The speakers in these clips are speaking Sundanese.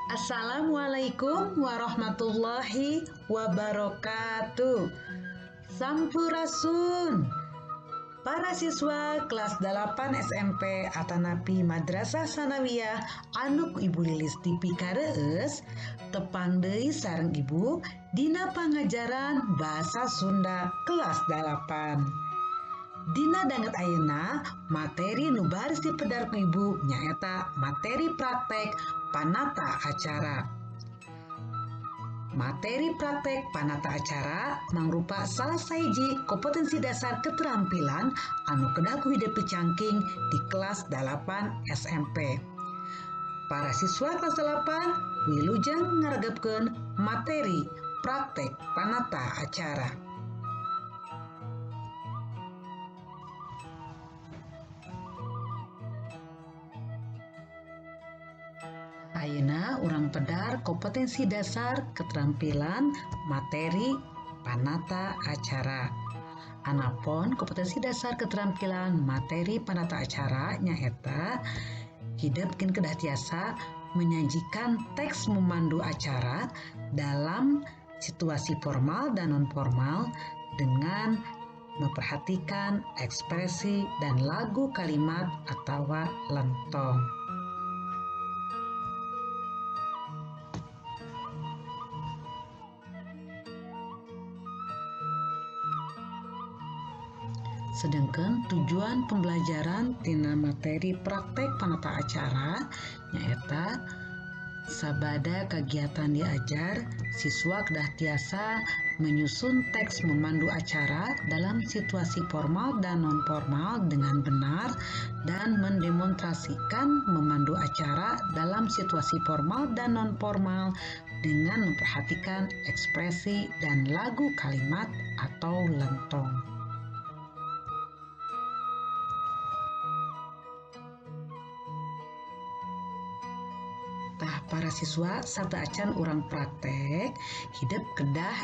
Assalamualaikum warahmatullahi wabarakatuh. Sampurasun. Para siswa kelas 8 SMP atanapi Madrasah Sanawiyah anu ku Ibu Lilis dipikareus, tepang deui sareng Ibu dina pangajaran Bahasa Sunda kelas 8. Dina danget ayeuna, materi nu baris dipedar ku Ibu nyaeta materi praktek panata acara. Materi praktek panata acara mangrupa salah sahiji kompetensi dasar keterampilan anu kedah ku hidep picangking di kelas 8 SMP. Para siswa kelas 8 wilujeng ngaregepkeun materi praktek panata acara. Ayeuna urang pedar kompetensi dasar keterampilan materi panata acara. Anapun kompetensi dasar keterampilan materi panata acara nyaeta hidep kin kedah tiasa menyajikan teks memandu acara dalam situasi formal dan nonformal dengan memperhatikan ekspresi dan lagu kalimat atau lentong. Sedangkan tujuan pembelajaran tina materi praktek panata acara nyaeta sabada kegiatan diajar siswa kedah tiasa menyusun teks memandu acara dalam situasi formal dan nonformal dengan benar dan mendemonstrasikan memandu acara dalam situasi formal dan nonformal dengan memperhatikan ekspresi dan lagu kalimat atau lentong. Tah para siswa sateuacan urang praktek hidep kedah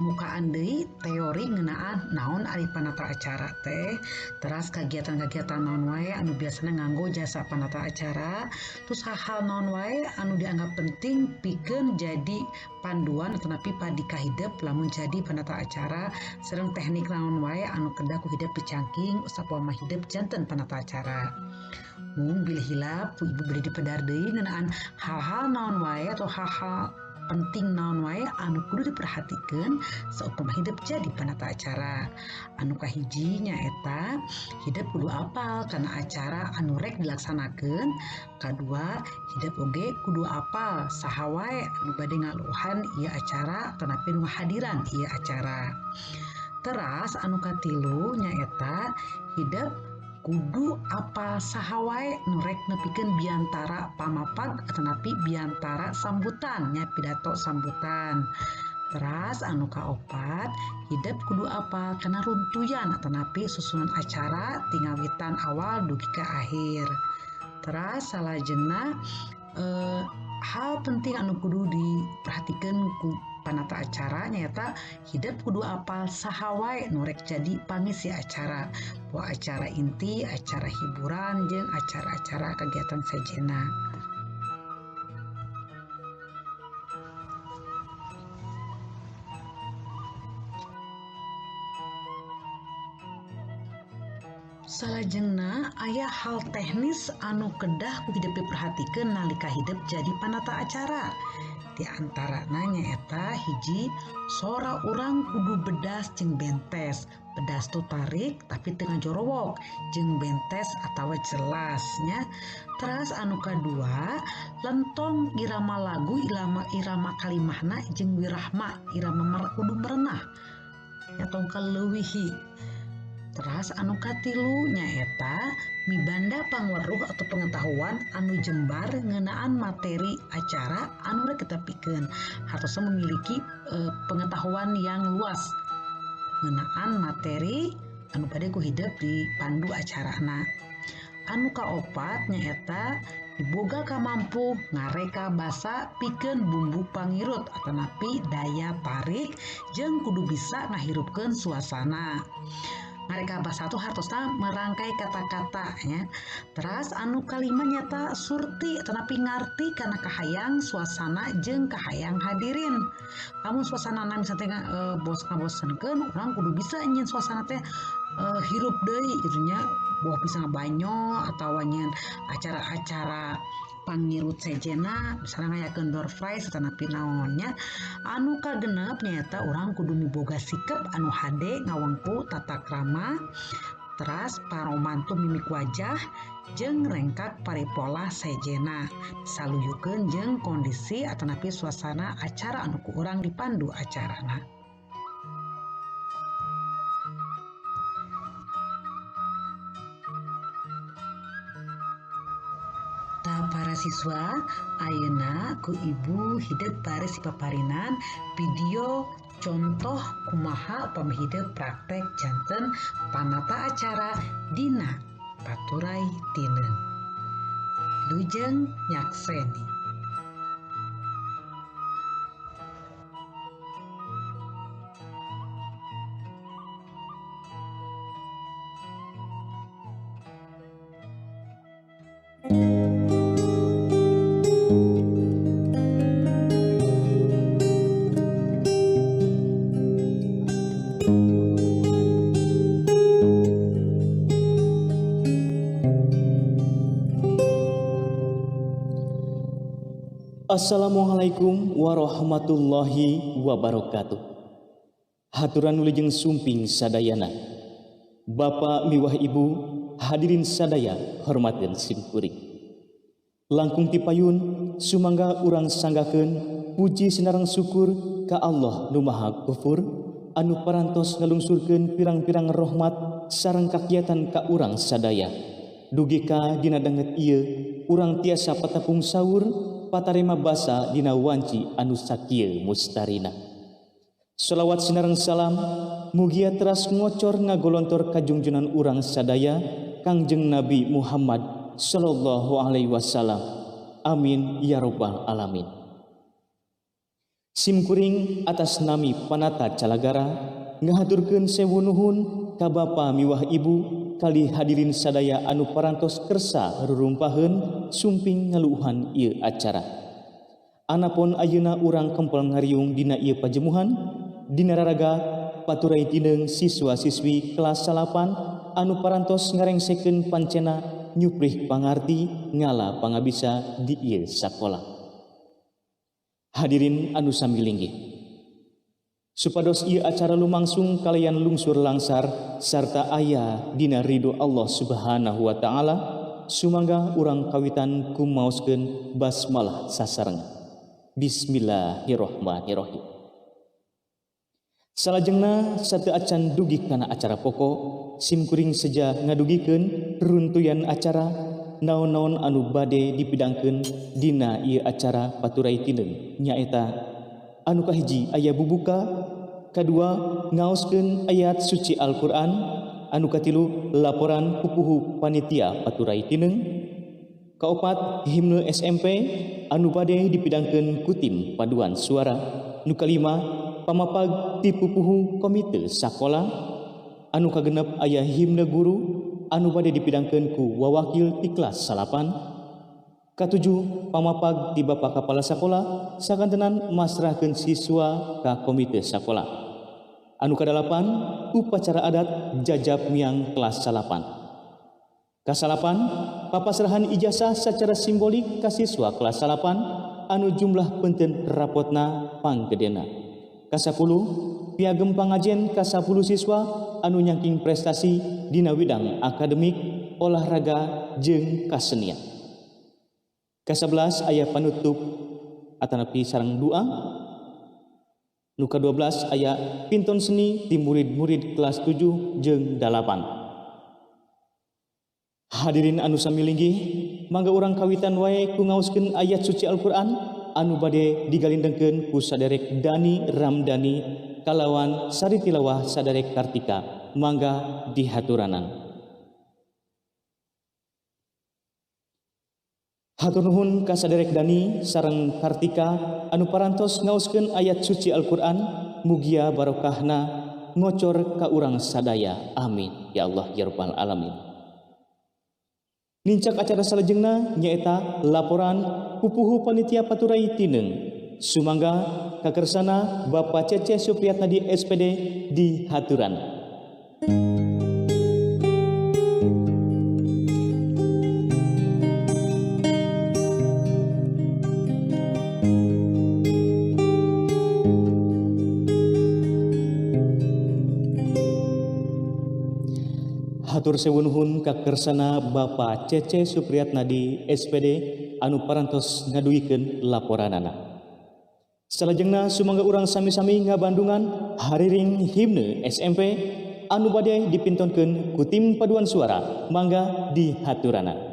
mukaan deui teori ngeunaan naon ari panata acara teh, teras kegiatan-kegiatan naon wae anu biasana nganggo jasa panata acara, terus hal-hal naon wae anu dianggap penting pikeun jadi panduan atanapi padika hidep lamun jadi panata acara, sareng teknik naon wae anu kedah ku hidep dicangking sapama hidep janten panata acara. Mung bilih hilap ku ibu bade dipedar deui ngeunaan hal-hal naon wae atau hal-hal penting naon wae anu kudu diperhatikeun saupama hidep jadi panata acara. Anu kahiji nyaeta hidep kudu apal kana acara anu rek dilaksanakeun. Kadua, hidep oge kudu apal saha wae anu bade ngaluhan ieu acara atanapi nu ngahadiran ieu acara. Teras anu katilu nyaeta hidep kudu apal saha wae nu rek nepikeun biantara pamapag atanapi biantara sambutan nya pidato sambutan. Teras anu kaopat hidep kudu apal kana runtuyan atanapi susunan acara tingawitan awal dugi ka akhir. Teras salajengna hal penting anu kudu diperhatikeun ku panata acara nyaeta hidep kudu apal saha wae nu rek jadi pangisi acara, poe acara inti, acara hiburan jeung acara-acara kegiatan sejenna. Salajengna aya hal teknis anu kedah ku hidep diperhatikeun nalika hidep jadi panata acara. Di antarana nyaeta hiji, sora urang kudu bedas jeung bentes, Pedasto tarik tapi teu ngajorowok jeung bentes atawa jelasnya. Teras anu kadua lentong irama lagu irama kalimahna jeung wirahma irama kudu merenah ya tong kaleuwihi. Teras anu katilu nyaeta mibanda pangweruh atau pengetahuan anu jembar ngeunaan materi acara anu rek kita pikeun hartosna memiliki pengetahuan yang luas ngeunaan materi anu bade ku hidep di pandu acarana. Anu kaopat nyaeta diboga kamampu ngareka basa pikeun bumbu pangirut atanapi daya tarik jeung kudu bisa ngahirupkeun suasana. Ngareka basa tuh hartosna merangkai kata-kata nya. Teras anu kalima nyata surti atanapi ngarti kana kahayang suasana jeung kahayang hadirin. Lamun suasana misalnya teh ngabosenkeun urang kudu bisa nyin suasana teh hirup deui kitu nya, boh bisa ngabanyo atawa nyin acara-acara pangirut sejena misalnya ngayakeun door prize atanapi naon nya. Anu kagenep nyaeta urang kudu miboga sikep anu hade ngawengku tata krama teras paromantu mimik wajah jeung rengkak paripola sejena saluyukeun jeung kondisi atanapi suasana acara anu ku urang dipandu acarana. Para siswa ayeuna ku ibu hidep baris dipaparinan video contoh kumaha upami hidep praktek janten panata acara dina Paturai Tineung. Lujeng nyakseni. Assalamualaikum warahmatullahi wabarakatuh. Haturan wilujeng sumping sadayana. Bapak miwah ibu hadirin sadaya hormateun simkuring. Langkung tipayun sumangga urang sanggakeun puji sinareng syukur ka Allah nu Maha Ghafur anu parantos ngalungsurkeun pirang-pirang rahmat sareng kagiatan ka urang sadaya. Dugi ka dina danget ieu urang tiasa patepung saur patarima basa dina wanci anu sakieu mustarina. Sholawat sinareng salam mugia teras ngocor ngagolontor kajungjunan urang sadaya Kangjeng Nabi Muhammad sallallahu alaihi wasallam. Amin ya rabbal alamin. Simkuring atas nami Panata Calagara ngahaturkeun sewu nuhun ka bapa miwah ibu kali hadirin sadaya anu parantos kersa rurumpaheun sumping ngaluuhan ieu acara. Anapun ayeuna urang kempel ngariung dina ieu pajemuhan dina raraga Paturai Tineung siswa-siswi kelas 8 anu parantos ngarengsekeun pancena nyuprih pangarti ngala pangabisa di ieu sakola. Hadirin anu sami linggih, supados ieu acara lumangsung kalian lungsur langsar sarta aya dina ridho Allah Subhanahu wa taala, sumangga urang kawitan kumaoskeun basmalah sasarengan. Bismillahirrahmanirrahim. Salajengna sateu acan dugi kana acara pokok, simkuring seja ngadugikeun runtuyan acara naon-naon anu bade dipidangkeun dina ieu acara Paturai Tineung nyaeta anu kahiji aya bubuka, kadua ngaoskeun ayat suci Al-Qur'an, anu katilu laporan pupuhu panitia Paturai Tineung, kaopat himne SMP anu bade dipidangkeun ku tim paduan suara, nu kalima pamapag ti pupuhu komite sakola, anu kagenep aya himne guru anu bade dipidangkeun ku wawakil ti kelas 8, katujuh pamapag ti Bapak Kepala Sakola sakantenan masrahkeun siswa ka komite sakola, anu kadalapan upacara adat jajab miang kelas 8, kasalapan papasrahan ijazah secara simbolik ka siswa kelas 8 anu jumlah penten rapotna panggedena, kasapuluh piagem pangajen ka 10 siswa anu nyangking prestasi dina widang akademik, olahraga jeung kasenian. Ka-11 aya panutup atanapi sareng doa. Nu ka-12 aya pinton seni ti murid-murid kelas 7 jeung 8. Hadirin anu sami linggih, mangga urang kawitan wae ku ngaoskeun ayat suci Al-Qur'an anu bade digalindengkeun ku saderek Dani Ramdhani kalawan sari tilawah saderek Kartika. Mangga dihaturanan. Hatur nuhun ka saderek Dani sareng Kartika anu parantos ngaoskeun ayat suci Al-Qur'an, mugia barokahna ngocor ka urang sadaya. Amin ya Allah ya rabbal alamin. Nincak acara salajengna nyaeta laporan pupuhu panitia paturai tineng. Sumangga kakersana Bapak Cece Supriyatnadi SPD di haturan. Hatur sewu nuhun kakersana Bapak Cece Supriyatnadi SPD anu parantos ngadugikeun laporanana. Salajengna sumangga urang sami-sami ngabandungan hariring himne SMP anu bade dipintonkeun ku tim paduan suara. Mangga dihaturana.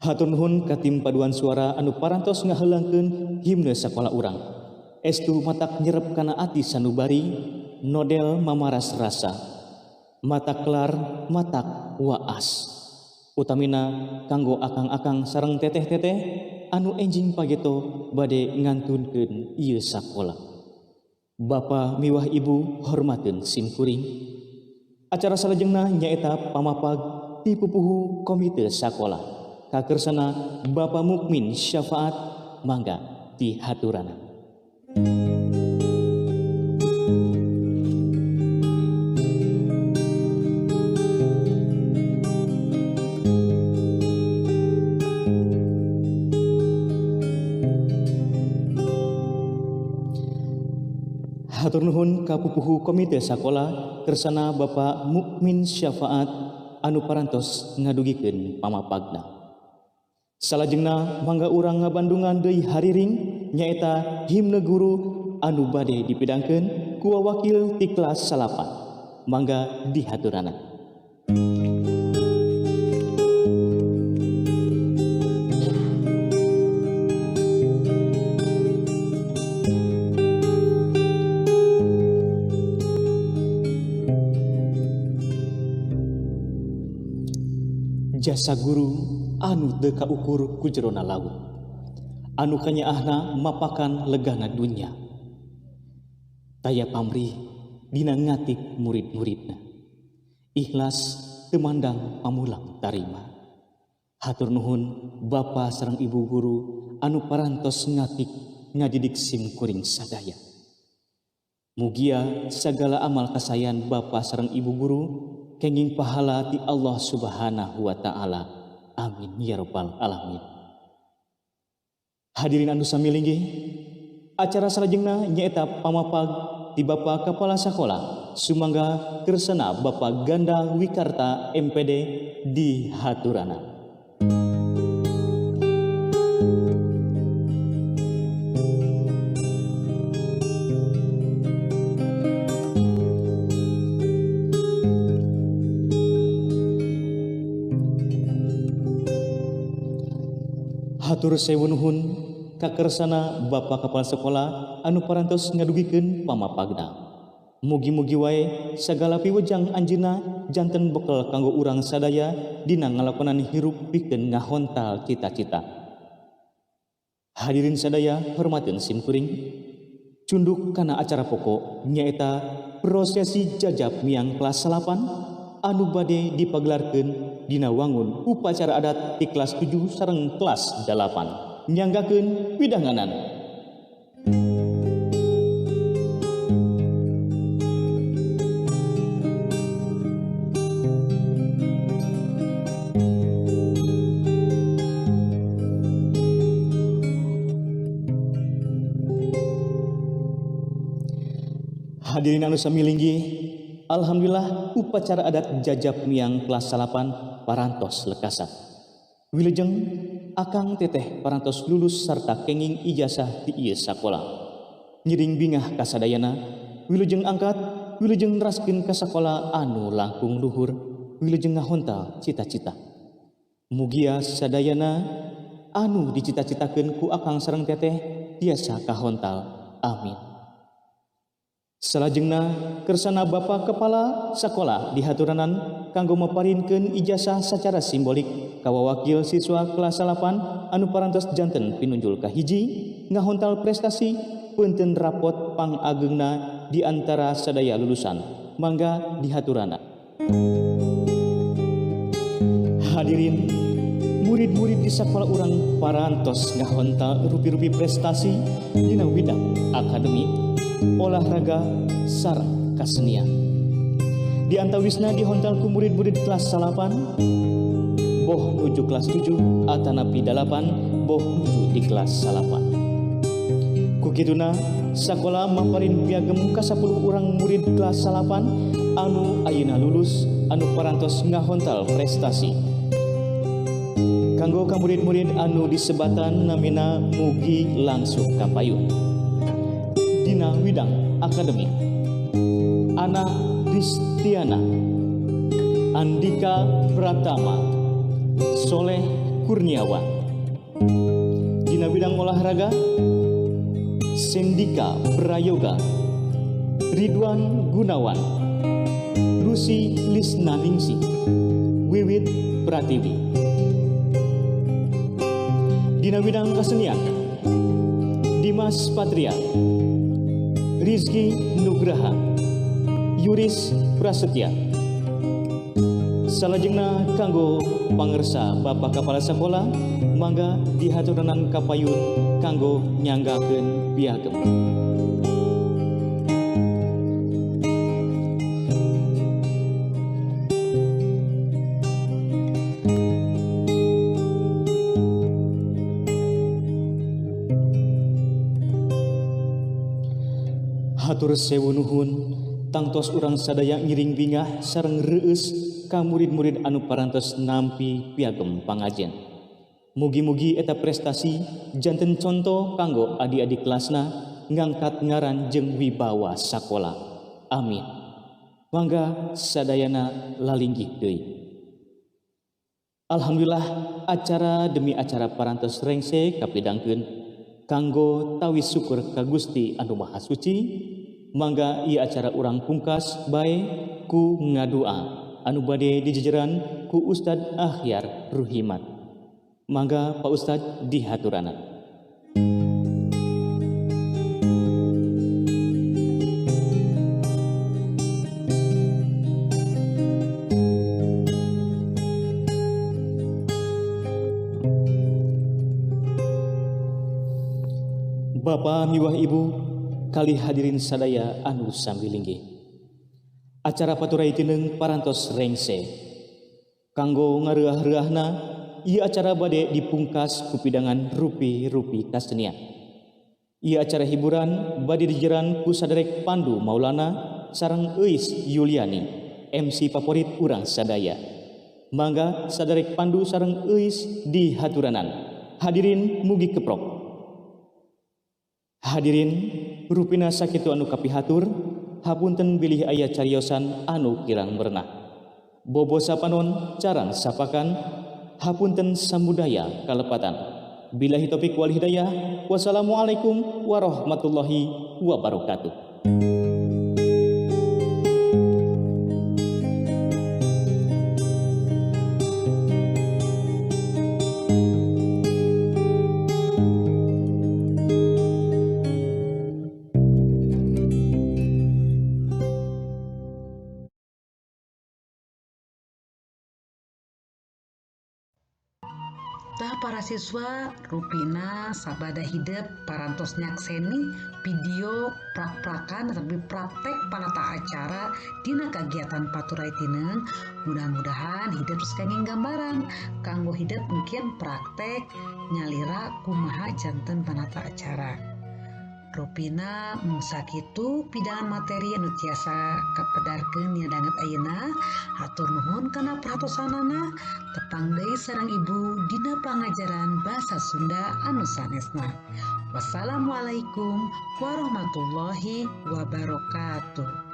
Hatur nuhun ka tim paduan suara anu parantos ngaheulangkeun himne sakola urang. Estu matak nyerep kana ati sanubari, nodel mamaras rasa. Mata kelar, matak waas. Utamina kanggo akang-akang sareng teteh-teteh anu enjing pageto bade ngantunkeun ieu sakola. Bapa miwah ibu hormateun simkuring. Acara salajengna nyaeta pamapag ti pupuhu komite sakola. Kakersana Bapak Mukmin Syafaat, mangga dihaturana. Hatur nuhun ka pupuhu komite sakola kersana Bapak Mukmin Syafaat anu parantos ngadugikeun pamapagna. Salajengna mangga urang ngabandungan deui hariring nyaeta himne guru anu bade dipidangkeun ku wakil ti kelas 8. Mangga dihaturana. Jasa guru anu teu kaukur ku jerona laut, anu kanyaahna mapakan legana dunya. Taya pamrih dina ngatik murid-muridna, ikhlas teu mandang pamulang tarima. Hatur nuhun bapa sareng ibu guru anu parantos ngatik ngadidik simkuring sadaya. Mugia sagala amal kasayan bapa sareng ibu guru kenging pahala ti Allah Subhanahu wa taala. Amin ya rabbal alamin. Hadirin anu sami linggih, acara salajengna nyaeta pamapag ti Bapak Kepala Sakola sumangga kersana Bapak Ganda Wikarta MPD di haturana. Hatur sewu nuhun kakersana Bapak Kepala Sekolah anu parantos ngadugikeun pamapagna. Mugi-mugi wae sagala piwejang anjeunna janten bekel kanggo urang sadaya dina ngalakonan hirup pikeun ngahontal cita-cita. Hadirin sadaya hormateun simkuring, cunduk kana acara pokok nyaeta prosesi jajab miang kelas 8 anu bade dipagelarkeun dina wangun upacara adat di kelas 7 sareng kelas 8. Nyanggakeun pidanganan. Hadirin anu sami linggih, alhamdulillah upacara adat jajab miang kelas 8 parantos lekasan. Wilujeng akang teteh parantos lulus sarta kenging ijazah di ieu sakola. Ngiring bingah kasadayana, wilujeng angkat, wilujeng neraskeun ka sakola anu langkung luhur, wilujeng ngahontal cita-cita. Mugia sadayana anu dicita-citakeun ku akang sareng teteh tiasa kahontal. Amin. Salajengna kersana Bapak Kepala Sekolah dihaturanan kanggo maparinkeun ijazah secara simbolik ka wawakil siswa kelas 8 anu parantos janten pinunjul kahiji ngahontal prestasi punten rapot pangagengna di antara sadaya lulusan. Mangga dihaturana. Hadirin, murid-murid di sekolah urang parantos ngahontal rupi-rupi prestasi dina widang akademik, olahraga, sareng kasenian. Di antawisna dihontal ku murid-murid kelas 8, boh nuju kelas 7 atanapi 8, boh nuju di kelas 8. Kukituna sakola maparin piagem ka 10 urang murid kelas 8 anu ayeuna lulus anu parantos ngahontal prestasi. Kanggo ka murid-murid anu disebatan namina mugi langsung kapayun. Dina widang akademik, Ana Kristiana, Andika Pratama, Soleh Kurniawan. Dina widang olahraga, Sendika Prayoga, Ridwan Gunawan, Lucy Lisnaningsih, Wiwit Pratiwi. Dina widang kesenian, Dimas Patria, Rizky Nugraha, Yuris Prasetya. Salajengna kanggo pangersa Bapak Kepala Sekolah mangga dihaturanan kapayun kanggo nyanggakeun piagem. Hatur sewu nuhun tangtos urang sadaya ngiring bingah sareng reueus ka murid-murid anu parantos nampi piagem pangajen. Mugi-mugi eta prestasi janten contoh kanggo adik-adik kelasna ngangkat ngaran jeung wibawa sakola. Amin. Mangga sadayana lalinggih deui. Alhamdulillah acara demi acara parantos rengse kapidangkeun kanggo tawis syukur ka Gusti anu Maha Suci. Mangga ieu acara urang pungkas bae ku ngadua anu bade dijejeran ku Ustad Akhyar Ruhimat. Mangga Pak Ustad dihaturana. Bapak miwah Ibu kali hadirin sadaya anu sami linggih. Acara paturai tineng parantos rengse. Kanggo ngareuah-reuahna ieu acara bade dipungkas ku pidangan rupi-rupi kasenian. Ieu acara hiburan bade dijeran ku saderek Pandu Maulana sareng Euis Yuliani, MC favorit urang sadaya. Mangga saderek Pandu sareng Euis dihaturanan. Hadirin mugi keprok. Hadirin, rupina sakitu anu kapihatur, hapunten bilih aya cariosan anu kirang merenah. Bobo sapanon, carang sapakan, hapunten samudaya kalepatan. Billahi taufik wal hidayah, wassalamualaikum warahmatullahi wabarakatuh. Tah para siswa rupina sabada hidep parantos nyakseni video prak-prakan tapi praktek panata acara dina kegiatan Paturai Tineng. Mudah-mudahan hidep kenging gambaran kanggo hidep mungkin praktek nyalira kumaha janten panata acara. Rupina mung sakitu pidangan materi anu tiasa kapedarkeun dina danget ayeuna. Hatur nuhun kana perhatosanana. Tepang deui sareng Ibu dina pangajaran bahasa Sunda anu sanesna. Wassalamualaikum warahmatullahi wabarakatuh.